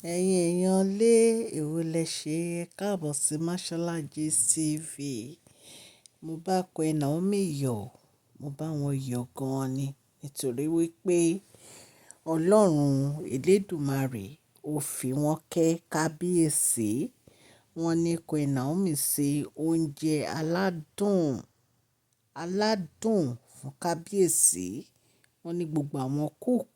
Ẹ̀yin èèyàn lé, èwo lẹ ṣe? Káàbọ̀ sí Mashola Gist TV. Mo bá Queen Naomi yọ̀, mo bá wọn yọ̀ gan ni. Nítorí wípé Ọlọ́run Elédùmarè ó fi wọ́n kẹ́ kábíyèsí. Wọ́n ní Queen Naomi ṣe oúnjẹ aládùn, aládùn fún kábíyèsí. Wọ́n ní gbogbo àwọn cook,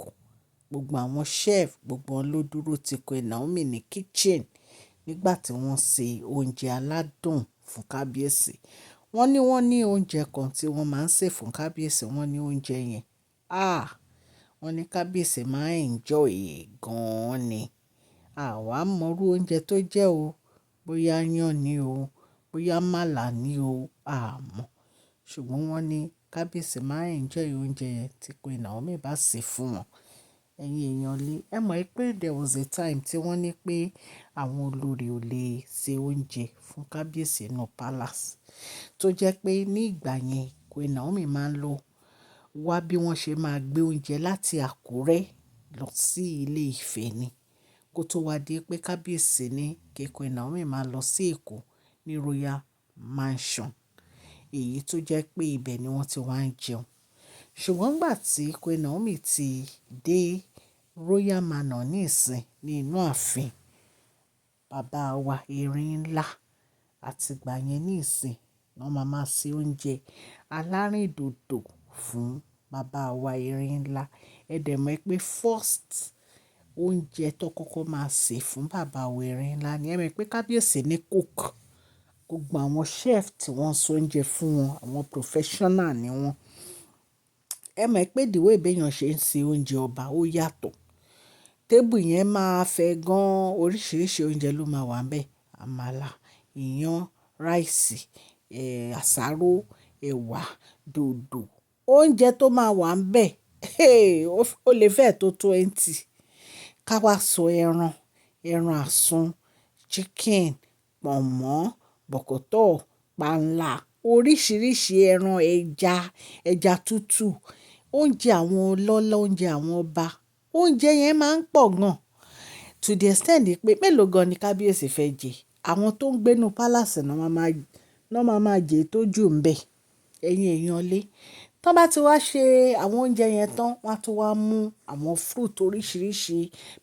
gbogbo àwọn chef, gbogbo wọn ló dúró ti Queen Naomi ní kitchen nígbà tí wọ́n ṣe oúnjẹ aládùn fún kábíyèsí. Wọ́n ní oúnjẹ kan tí wọ́n máa ń sè fún kábíyèsí. Wọ́n ní oúnjẹ yẹn, ah! Wọ́n ní kábíyèsí máa ń enjoy ẹ̀ gan ni. Àwa mọrú oúnjẹ tó jẹ́ o. Bóyá iyán ni o, bóyá àmàlà ni o, a mọ̀. Ṣùgbọ́n wọ́n ní kábíyèsí máa ń enjoy oúnjẹ yẹn tí Queen Naomi bá sè fún wọn. Ẹ̀yin èèyàn lé, ẹ mọ̀ pé there was a time tí wọ́n ní pé àwọn olórí ò lè ṣe oúnjẹ fún kábíyèsí nínú palace. Tó jẹ́ pé ní ìgbà yẹn Queen Naomi máa ń lọ wá bí wọ́n ṣe máa gbé oúnjẹ láti Àkúrẹ́ lọ sí ilé Ifẹ̀ ni. Kó tó wá dé pé kábíyèsí ní kí Queen Naomi máa lọ sí Èkó ní Royal Mansion. Èyí tó jẹ́ pé ibẹ̀ ni wọ́n ti wá ń jẹun. Ṣùgbọ́n ìgbà tí Queen Naomi ti dé Royal Manor níìsín ní inú ààfin bàbá wa erin ńlá, àti ìgbà yẹn níìsín, wọ́n máa máa ṣe oúnjẹ alárìndòdò fún bàbá wa erin ńlá. Ẹ dẹ̀ mọ̀ pé first oúnjẹ tó kọ́kọ́ máa sè fún bàbá wa erin ńlá ni ẹ mọ̀ pé kábíyèsí ní cook. Gbogbo àwọn chef tí wọ́n ń ṣe oúnjẹ fún wọn, àwọn professional ni wọ́n. Ẹ mọ̀ pé the way bí èèyàn ṣe ń ṣe oúnjẹ ọba ó yàtọ̀. Table yẹn máa fẹ́ gan, oríṣiríṣi oúnjẹ ló máa wà níbẹ̀. Àmàlà, iyán, rice, àsáró, ẹ̀wà, dòdò. Oúnjẹ tó máa wà níbẹ̀, ó lè fẹ́ tó 20. Ká wá sọ ẹran, ẹran àsun, chicken, pọ̀nmọ́, bọ̀kọ́tọ̀, panla, oríṣiríṣi ẹran, ẹja, ẹja tútù, oúnjẹ àwọn ọlọ́lá, oúnjẹ àwọn ọba. Oúnjẹ yẹn máa ń pọ̀ gan. To the extent pé mélòó gan ni kábíyèsí fẹ́ jẹ. Àwọn tó ń gbé nínú palace náà máa máa jẹ tó jù ń bẹ. Ẹ̀yin èèyàn lé. Tí wọ́n bá ti wá ṣe àwọn oúnjẹ yẹn tán, wọ́n á tún wá mú àwọn fruit oríṣiríṣi,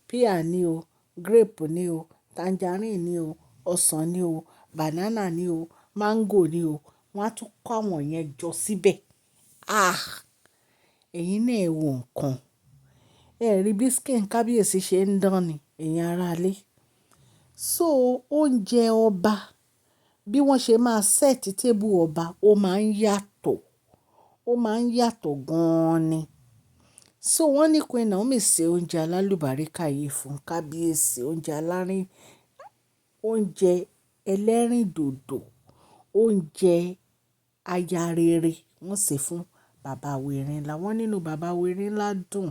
pear ní o, grape ní o, tangerine ní o, ọsàn ní o, banana ní o, mango ní o. Wọ́n á tún kó àwọn yẹn jọ síbẹ̀. Ah! Ẹ̀yin náà ẹ wo nǹkan. Ẹ rí bí skin kábíyèsí ṣe ń dán ni, ẹ̀yin ará ilé. So oúnjẹ ọba, bí wọ́n ṣe máa set table ọba, ó máa ń yàtọ̀. Ó máa ń yàtọ̀ gan ni. So wọ́n ní Queen Naomi ṣe oúnjẹ alálùbáríkà yìí fún kábíyèsí, oúnjẹ alárin, oúnjẹ ẹlẹ́rìndòdò, oúnjẹ aya rere wọ́n ṣe fún bàbá wa erin ńlá. Wọ́n nínú bàbá wa erin ńlá dùn.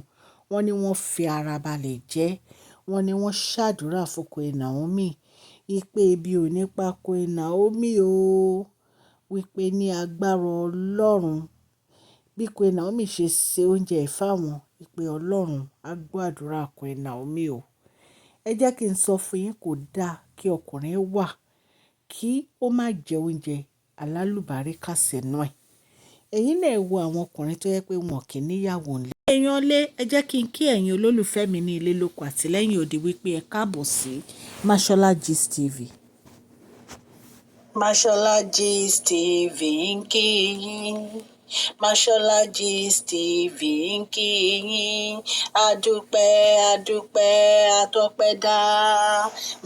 Wọ́n ní wọ́n fi ara balẹ̀ jẹ. Wọ́n ní wọ́n ṣàdúrà fún Queen Naomi wípé ebi ò ní pa Queen Naomi o. Wípé ní agbára Ọlọ́run, bí Queen Naomi ṣe ṣe oúnjẹ fáwọn, wípé Ọlọ́run á gbọ́ àdúrà Queen Naomi o. Ẹ jẹ́ kí n sọ fún yín, kò da kí ọkùnrin wà kí ó má jẹ oúnjẹ alálùbáríkà sínú ẹ̀. Ẹ̀yin náà ẹ wo àwọn ọkùnrin tó jẹ pé wọn kì í níyàwó nílé. Èèyàn lé, ẹ jẹ́ kí n kí ẹ̀yin olólùfẹ́ mi ní ilé lóko àti lẹ́yìn odi wípé ẹ káàbọ̀ sí Mashola Gist TV. Mashola Gist TV ń kí yín. Mashola Gist TV ń kí yín. Adúpẹ́, adúpẹ́, àtọpẹ́ dá.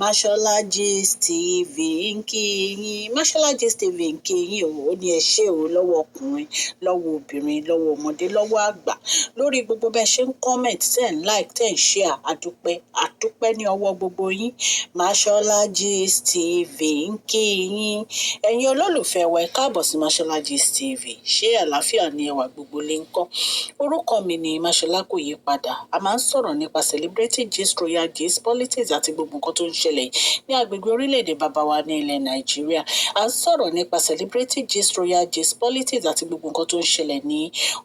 Mashola Gist TV ń kí yín. Mashola Gist TV ń kí yín o. Ó ní ẹ ṣé o lọ́wọ́ ọkùnrin, lọ́wọ́ obìnrin, lọ́wọ́ ọmọdé, lọ́wọ́ àgbà, lórí gbogbo bẹ́ẹ̀ ṣe ń comment, ten like, 10 share. Adúpẹ́, adúpẹ́ ní ọwọ́ gbogbo yín. Mashola Gist TV ń kí yín. Ẹ̀yin olólùfẹ́ wa, ẹ káàbọ̀ sí Mashola Gist TV. Ṣé àlàáfíà? Àlàáfíà ni ẹwà gbogbo lè ń kọ́. Orúkọ mi ni Máṣọlá, kò yí padà. A máa ń sọ̀rọ̀ nípa celebrity gist, royal gist, politics àti gbogbo nǹkan tó ń ṣẹlẹ̀ ní agbègbè orílẹ̀-èdè bàbá wa ní ilẹ̀ Nàìjíríà. À ń sọ̀rọ̀ nípa celebrity gist, royal gist, politics àti gbogbo nǹkan tó ń ṣẹlẹ̀ ní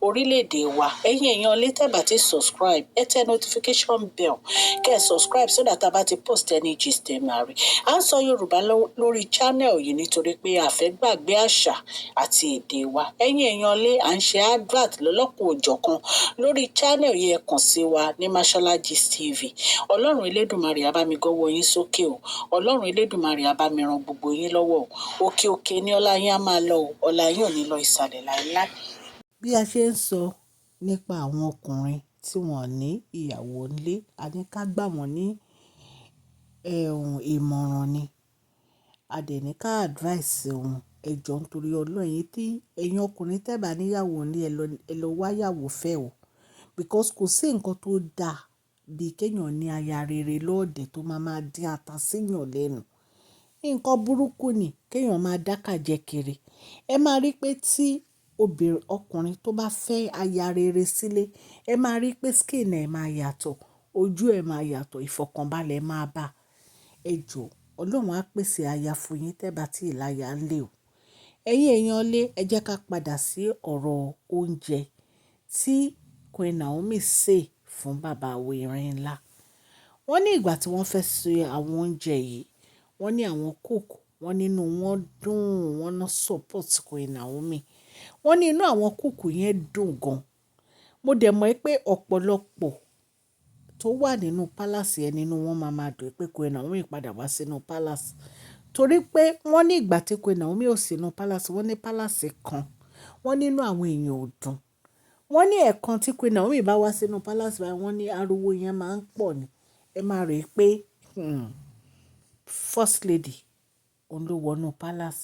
orílẹ̀-èdè wa. Ẹ̀yin èèyàn lè tẹ́ bá ti subscribe, ẹ tẹ notification bell kẹ́ ẹ subscribe so that a bá ti post any gist, ẹ máa rí. À ń sọ Yorùbá lórí channel yìí nítorí pé a fẹ́ gbàgbé àṣà àti èdè wa. Ẹ̀yin èèyàn lé, à ń ṣe advert lọ́lọ́kan òjọ̀kan lórí channel yìí. Ẹ kàn sí wa ní Mashola Gist TV. Ọlọ́run Elédùmarè á bá mi gọ́wọ́ yín sókè o. Ọlọ́run Elédùmarè á bá mi ran gbogbo yín lọ́wọ́ o. Òkè òkè ní ọlá yín á máa lọ o. Ọlá yín ò ní lọ ìsàlẹ̀ láéláé. Bí a ṣe ń sọ nípa àwọn ọkùnrin tí wọ́n ní ìyàwó ńlé, a ní ká gbà wọ́n ní ẹ̀hún ìmọ̀ràn ni. A dẹ̀ ní ká advice wọn. Ẹ jọ, nítorí Ọlọ́run, ẹ̀yin tí ẹ̀yin ọkùnrin tẹ́ bá ní ìyàwó ńlé, ẹ lọ wá ìyàwó fẹ́ o. Because kò sí nǹkan tó da bí kí èèyàn ní aya rere lọ́ọ̀dẹ̀ tó máa máa dín ata sí èèyàn lẹ́nu. Nǹkan burúkú ni kí èèyàn máa dákà jẹ kiri. Ẹ máa rí pé tí obìnrin, ọkùnrin tó bá fẹ́ aya rere sílé, ẹ máa rí pé skin ẹ̀ máa yàtọ̀, ojú ẹ̀ máa yàtọ̀, ìfọ̀kànbalẹ̀ máa bá. Ẹ jọ, Ọlọ́run á pèsè aya fún yín tẹ́ bá tí ì láya ńlé o. Ẹ̀yin èèyàn lé, ẹ jẹ́ ká padà sí ọ̀rọ̀ oúnjẹ tí Queen Naomi sè fún bàbá wa Erin ńlá. Wọ́n ní ìgbà tí wọ́n fẹ́ ṣe àwọn oúnjẹ yìí, wọ́n ní àwọn cook, wọ́n nínú wọn dùn, wọ́n ná support Queen Naomi. Wọ́n ní inú àwọn cook yẹn dùn gan. Mo dẹ̀ mọ̀ pé ọ̀pọ̀lọpọ̀ tó wà nínú palace yẹn, nínú wọn máa ma dùn pé Queen Naomi padà wá sínú palace. Torí pé wọ́n ní ìgbà tí Queen Naomi ò sí nínú palace, wọ́n ní palace kan, wọ́n nínú àwọn èèyàn ò dùn. Wọ́n ní ẹ̀ẹ̀kan tí Queen Naomi bá wá sínú palace báyìí, wọ́n ní ariwo yẹn máa ń pọ̀ ni. Ẹ máa rí pé, first lady òun ló wọ inú palace,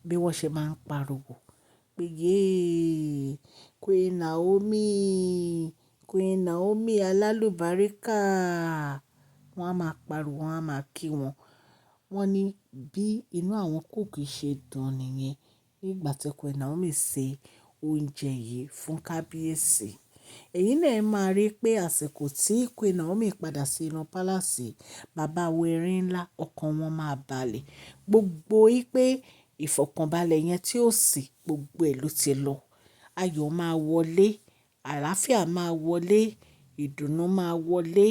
bí wọ́n ṣe máa ń pariwo pé "yéé, Queen Naomi, Queen Naomi alálùbáríkà." Wọ́n á máa pariwo, wọ́n á máa kí wọn. Wọ́n ní bí inú àwọn cook ṣe dùn nìyẹn nígbà tí Queen Naomi ṣe oúnjẹ yìí fún kábíyèsí. Ẹ̀yin náà ẹ máa rí pé àsìkò tí Queen Naomi padà sí inú palace, bàbá wa Erin ńlá, ọkàn wọn máa balẹ̀. Gbogbo wípé ìfọ̀kànbalẹ̀ yẹn tí ó sì, gbogbo ẹ̀ ló ti lọ. Ayọ̀ máa wọlé, àlàáfíà máa wọlé, ìdùnnú máa wọlé,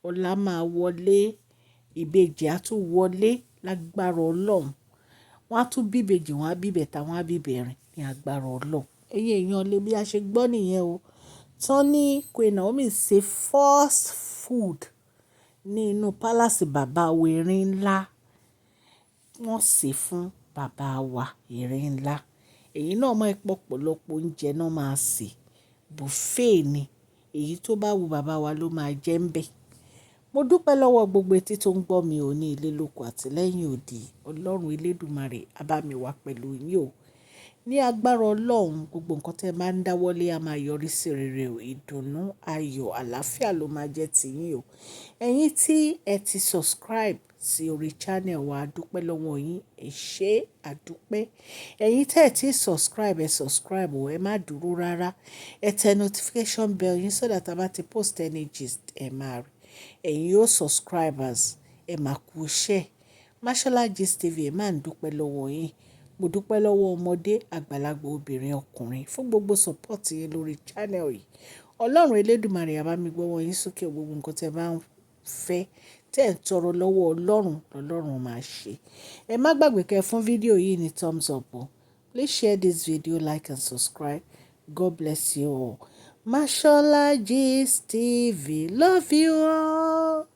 ọlá máa wọlé, ìbejì á tún wọlé lágbára Ọlọ́run. Wọ́n á tún bí ìbejì, wọ́n á bí ìbẹta, wọ́n á bí ìbẹrin ní agbára Ọlọ́run. Ẹ̀yin èèyàn lé, bí a ṣe gbọ́ nìyẹn o. Tán ní Queen Naomi ṣe first food ní inú palace bàbá wa Erin ńlá. Wọ́n sè fún bàbá wa Erin ńlá. Ẹ̀yin náà mọ̀ pé ọ̀pọ̀lọpọ̀ oúnjẹ náà máa sè. Buffet ni. Èyí tó bá wu bàbá wa ló máa jẹ́ ń bẹ. Mo dúpẹ́ lọ́wọ́ gbogbo etí tó ń gbọ́ mi ò ní ilé lóko àti lẹ́yìn odi. Ọlọ́run Elédùmarè á bá mi wá pẹ̀lú yín o. Ní agbára Ọlọ́run, gbogbo nǹkan tí ẹ máa ń dáwọ́lé a máa yọrí sí rere o. Ìdùnnú, ayọ̀, àlàáfíà ló máa jẹ́ ti yín o. Ẹ̀yin tí ẹ ti subscribe sí orí channel wa, a dúpẹ́ lọ́wọ́ yín. Ẹ ṣé, a dúpẹ́. Ẹ̀yin tí ẹ ti subscribe, ẹ subscribe o, ẹ má dúró rárá. Ẹ tẹ notification bell yín so that a bá ti post any gist, ẹ máa rí. Ẹ̀yin yóò subscribers, ẹ máa kú iṣẹ́. Mashola Gist TV ẹ máa ń dúpẹ́ lọ́wọ́ yín. Mo dúpẹ́ lọ́wọ́ ọmọdé, àgbàlagbà, obìnrin, ọkùnrin fún gbogbo support yín lórí channel yìí. Ọlọ́run Elédùmarè á bá mi gbọ́wọ́ yín sókè, gbogbo nǹkan tí ẹ bá ń fẹ́, tí ẹ̀ ń tọrọ lọ́wọ́ Ọlọ́run, lọ́lọ́run máa ṣe. Ẹ má gbàgbé kẹ́ fún fídíò yìí ní thumbs up o. Please share this video, like and subscribe. God bless you all. Mashola Gist TV, love you all.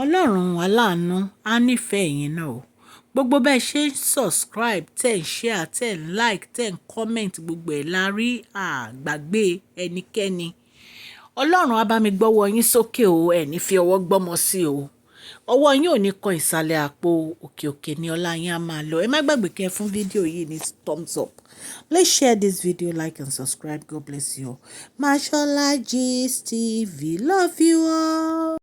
Ọlọ́run aláàánú á nífẹ̀ẹ́ yín náà o. Gbogbo bẹ́ẹ̀ ṣe ń subscribe, tẹ̀ ń share, tẹ̀ ń like, tẹ̀ ń comment, gbogbo ẹ̀ la rí, àgbàgbé ẹnikẹ́ni. Ọlọ́run á bá mi gbọ́wọ́ yín sókè o, ẹ ní fi ọwọ́ gbọ́mọ sí o. Ọwọ́ yín ò ní kan ìsàlẹ̀ àpò, òkè òkè ní ọlá yín á máa lọ. Ẹ má gbàgbé kẹ́ fún fídíò yìí ní thumbs up. Please share this video, like and subscribe. God bless you all. Mashola Gist TV, love you all.